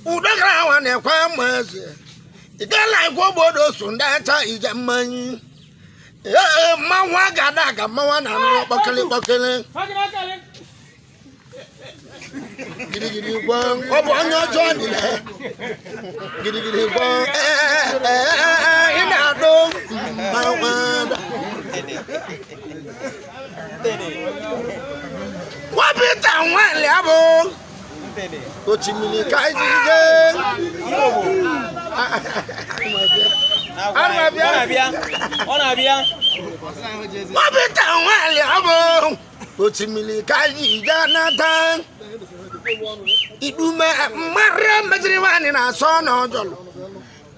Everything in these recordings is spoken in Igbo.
Udogara nwa na-ekwe mma eze. Igala ikwu obodo so ndị acha ije mmanya. Ee, mmanwụ a ga-ada aga mmanwụ a na-anụ kpọkịlị kpọkịlị. Gidigidi gwọ, ọ bụ onye ọjọọ niile. Gidigidi gwọ, ee, ị na-adụ mmanwụ ada. Nwa Pita nwanyị abụ osimiri ka anyị jide. Ọ na-abịa. Nwa Pita nwanyị abụ osimiri ka anyị jide nata. Idume mmadụ meziri nwaanyị na-asọ n'ọjọlụ.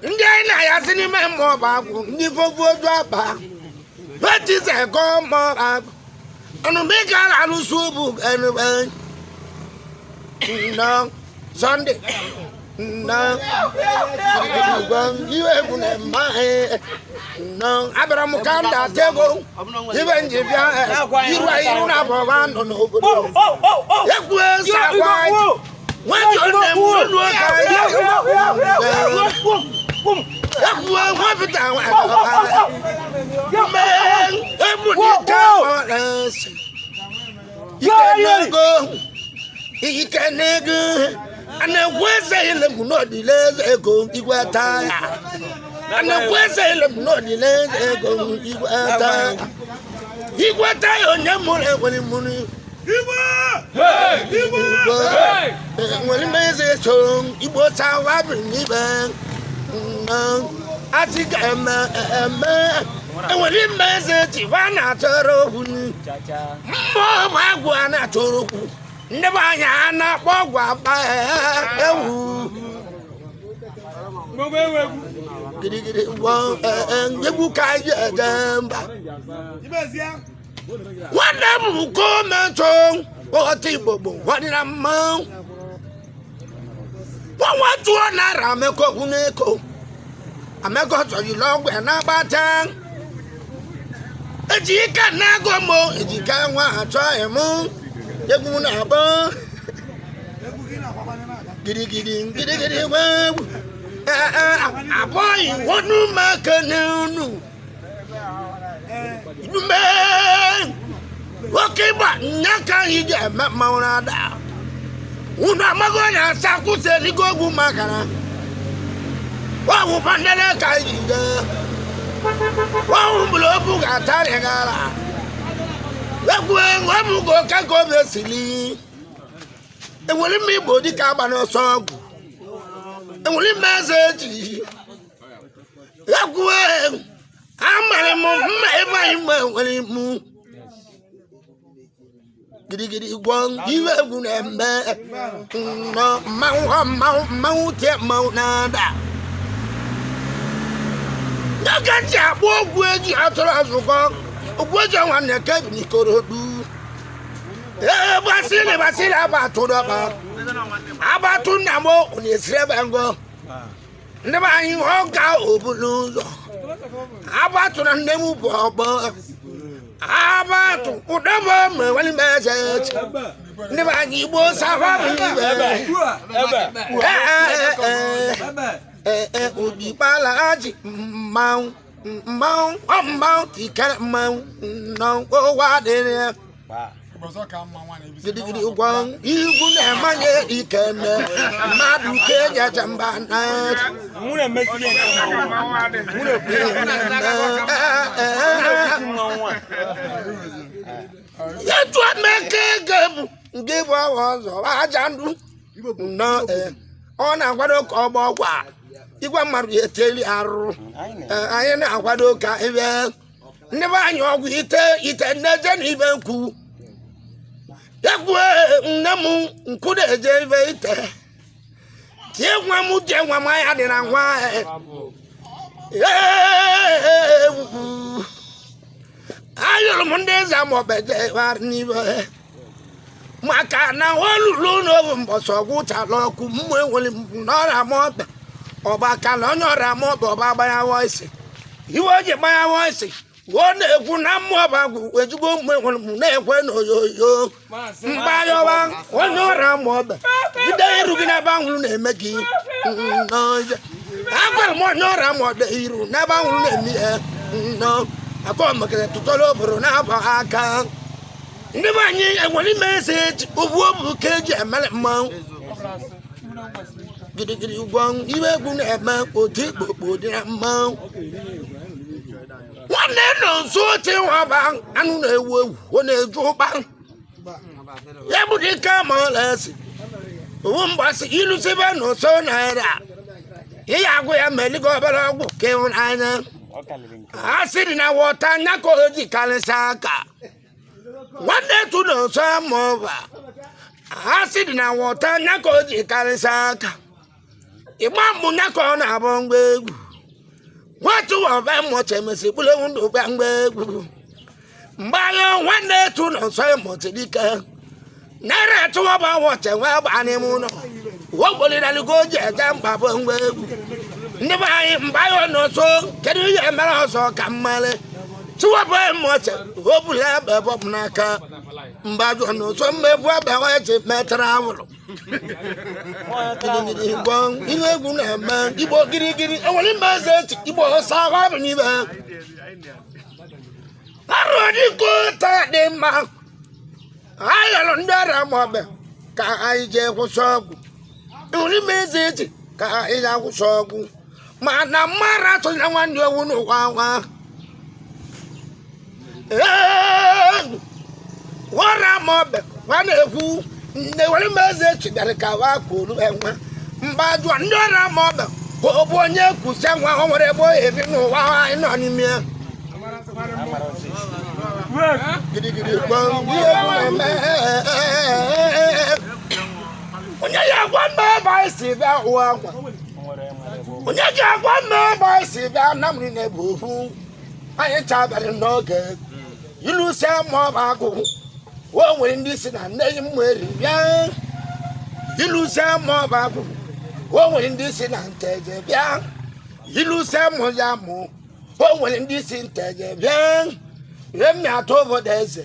Ndị anyị na-ayasị n'ime mmụọ bụ agwụ, ndị fofu oju akpa. Wetize kọ mmụọ bụ agwụ. Ọnụmịka na-alụso bụ enube. Nnọọ Sọnde. Nnọọ. Iwe egwu na mma. Nnọọ. Abịara m ka m data ego. Ibe nji bịa iru iru na abụọ nọ n'obodo. Egwu esa akwa. Nwaji nne m olu ka ya. Egwu nwa Pita nwa. Mee egwu dị ka ọ na-esi. Ike n'ego. Ike n'ego. A na-ekwu eze ile m n'ọdịle eze ego igwe taa ya. A na-ekwu eze ile m n'ọdịle eze ego igwe taa ya. Igwe taa ya onye mụrụ enwere mụrụ. Igwe nwere mmezi so Igbo sawa bụ n'ibe. Asị ga-eme eme. Enwere mmezi tiwa na-atọrọ okwu. Mmụọ bụ agwụ a na-atọrọ okwu. Ndị be anyị a na-akpọ ọgwụ akpa ewu. Gidigidi gwọ egwu ka anyị eje mba. Nwanne m gọọmenti ọghọta Igbo bụ nwadịra mma. Nwa tụọ naira amekọ okwu n'eko. Amekọ chọrọ ọgwụ ya na-agbata. Eji ike na-agụ m, eji ike nwa achọghị m. Egwu na-agba. Gidigidi gidigidi egwu. Abụghị wọnú maka n'unu. Idume nwoke ịgba nya ka anyị ji eme mmanwụ na-ada. Unu amaghị onye asa kwụsị eligo ogwu makara. Ọwụ bandere ka anyị ji jee. Ọwụ mgbere obu ga-atarị gara. Egwu egwu ka ka obi esili. Enwere m Igbo dịka agba n'ọsọ ọgwụ. Enwere m eze eji. Egwu amara m mma ebe anyị mma enwere m. Gidigidi gwọ iwe egwu na-eme. Nnọọ mmanwụ ọ mmanwụ mmanwụ tie mmanwụ na-ada. N'oge ntị akpọ ogwu eji atụrụ azụkọ. Ogwu eji nwanne Kevin Ikorodu. Ee, basili basili abatụ dọba. Abatụ nna m ọ na-esiri ebe ngọ. Ndị be anyị ọ ga obulu ụzọ. Abatụ na nne m bụ ọgbọ. Abatụ ụdọbọ ma enwere m eze echi. Ndị be anyị Igbo safa bụ ibe. Ee, ee, ụdịkpala ji mmanwụ mmanwụ ọ mmanwụ tikere mmanwụ nnọọ ụwa dịrị ya. Gidigidi gwọ igwu na-emanye ikene mmadụ ka ejeje mba na etu emeka ego bụ nke bụ ọwa ọzọ aja ndụ nnọọ ọ na-akwado ka ọgba ọgwa igwe mmadụ ya eteli arụ. Anyị na-akwado ka ebe ndị be anyị ọgwụ ite ite nneje na ibe nkwu egwu nne m nkwu na-eje ibe ite tie nwa m tie nwa m anya dị na nwa ayụrụ m ndị eze maọbeje n'ibe maka na olulu n'obu mbọsị ọgwụ chala ọkụ mmụ enwere m n'ọrịa m ọbịa ọba ka na onye ọrịa m ọbịa ọba gbanyawa isi iwe o ji gbanyawa isi Ọ na-ekwu na mmụọ bụ agwụ ejigbo ụmụ enwere m na-ekwe n'oyoyo mgbayọwa onye ọra ma ọba bido iru gị n'ebe anwụrụ na-eme gị n'oje. Agwara m onye ọra ma ọba iru n'ebe anwụrụ na-eme ihe nnọọ akọ mekere tụtọrọ obodo na-abụ aka. Ndị be anyị enwere ime eze eji obu obu ka eji emere mmanwụ gidigidi ụgwọ iwe egwu na-eme otu ikpokpo dị na mmanwụ. Nwanne nọ nso oche nwaba anụ na-ewu ewu, ọ na-eju ụkpa ya bụ dike ma ọla esi owu mgbasị ilusibe n'ụsọ naira ihe agwụ ya ma eligo obere ọgwụ ka ịhụnanya a sịrị na wọta anya ka o ji karịsịa aka. Nwanne tu n'ụsọ ma ọba a sịrị na wọta anya ka o ji karịsịa aka. Ịgba mbụ nya ka ọ na-abụ ngwa egwu nwatụ ọba mmụcha emesi kpụrụ ewu ndụ gba ngwa egwu mgbe anyị nwanne tu n'ụsọ ịmụcha dike naira atụwa bụ awọcha nwee gba n'ime ụlọ ogboliraligo o ji eje mkpa bụ ngwa egwu. Ndị be anyị mgbe anyị nọ nso, kedu ihe mere ọzọ ka mmalị tụwabụ mmụcha o bula ebe bọbụ n'aka mgbe ajọ n'ụsọ mmegbu ebe eji metara awụrụ gidigidi gbọ ihe egwu na-eme igbo girigiri enwere mba eze echi igbo ọsọ ahụ bụ n'ibe arụ dịka ụta dị mma. Ayọrọ ndị ọrịa ma ọbịa ka anyị jee kwụsị ọgwụ enwere ime eze echi ka anyị jee kwụsị ọgwụ ma na mmara atụnya nwanne owu n'ụwa nwa ee wara ma ọbịa nwa na-ekwu nne were mba eze echi bịara ka wa kwuru enwe mgbe ajụọ ndị ọrịa ma ọbịa ka ọ bụ onye kwụsị nwa o nwere ebe ọ ebi n'ụwa anyị nọ n'ime ya. Gidigidi gbọm ihe egwu na-eme onye ya agwa mma ebe anyị si bịa ụwa nkwa onye ji agwa mma ebe anyị si bịa na mmiri na-ebu ofu anyị chabara n'oge ilu si ma ọ bụ agụ o nwere ndị si na nne yi mmụ eri bịa ilu si ma ọ bụ agụ o nwere ndị si na nteje bịa ilu si mụ ya mụ o nwere ndị si nteje bịa emi atụ obodo eze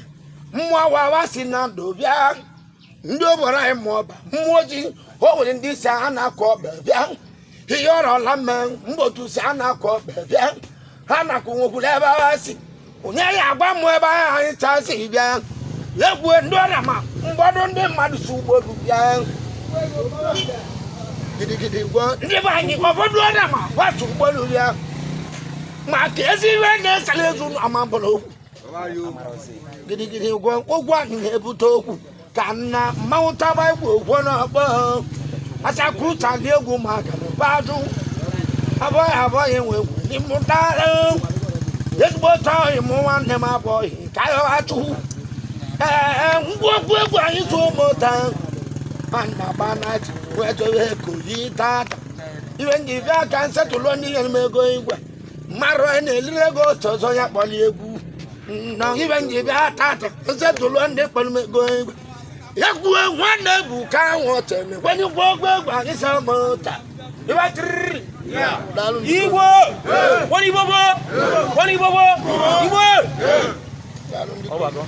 mmụọ wawa si na ndụ bịa ndị obodo anyị mụọ ọba mmụọ ojii o nwere ndị si a na-akọ ọba bịa ihe ọrọla mme mgbotu si a na-akọ ọba bịa ha na-akụ nwekwuru ebe ha si onye ya agwa mụ ebe anyị chasị bịa egwue ndị ọrịa ma mgbọdụ ndị mmadụ si ụgbọelu bịa gidigidi gwọ ndị be anyị ụfọdụ ọrịa ma gbatu ụgbọelu bịa maka ezi ihe na-esere ezu ama bụrụ okwu gidigidi gwọ ụgwọ anyị na-ebute okwu ka nna mmanwụ taba egwu okwu n'ọkpọ asakwuchali egwu maka na abụghị abụghị enwe egwu n'ịmụta ezigbo ọyị mụ nwanne m abụghị ka ya chukwu ee ngwongwo egwu anyị so ụmụta ma na-agba naịtị wee chọrọ ego yi tata iwe ndị bịa ka nsetụlụ ndị nyere m ego igwe mmarụ na-eliri ego otu ọzọ ya kpọrọ egwu nọ iwe ndị bịa tata nsetụlụ ndị kpọrọ m ego igwe egwu nwanne bụ ka ahụ ọcheme kwenye ngwongwo egwu anyị so ụmụta iwe tiri. Igbo! Wọ́n ní Igbo gbọ́! Wọ́n ní Igbo gbọ́! Igbo! Daalụ ndị. Ọgbakọ.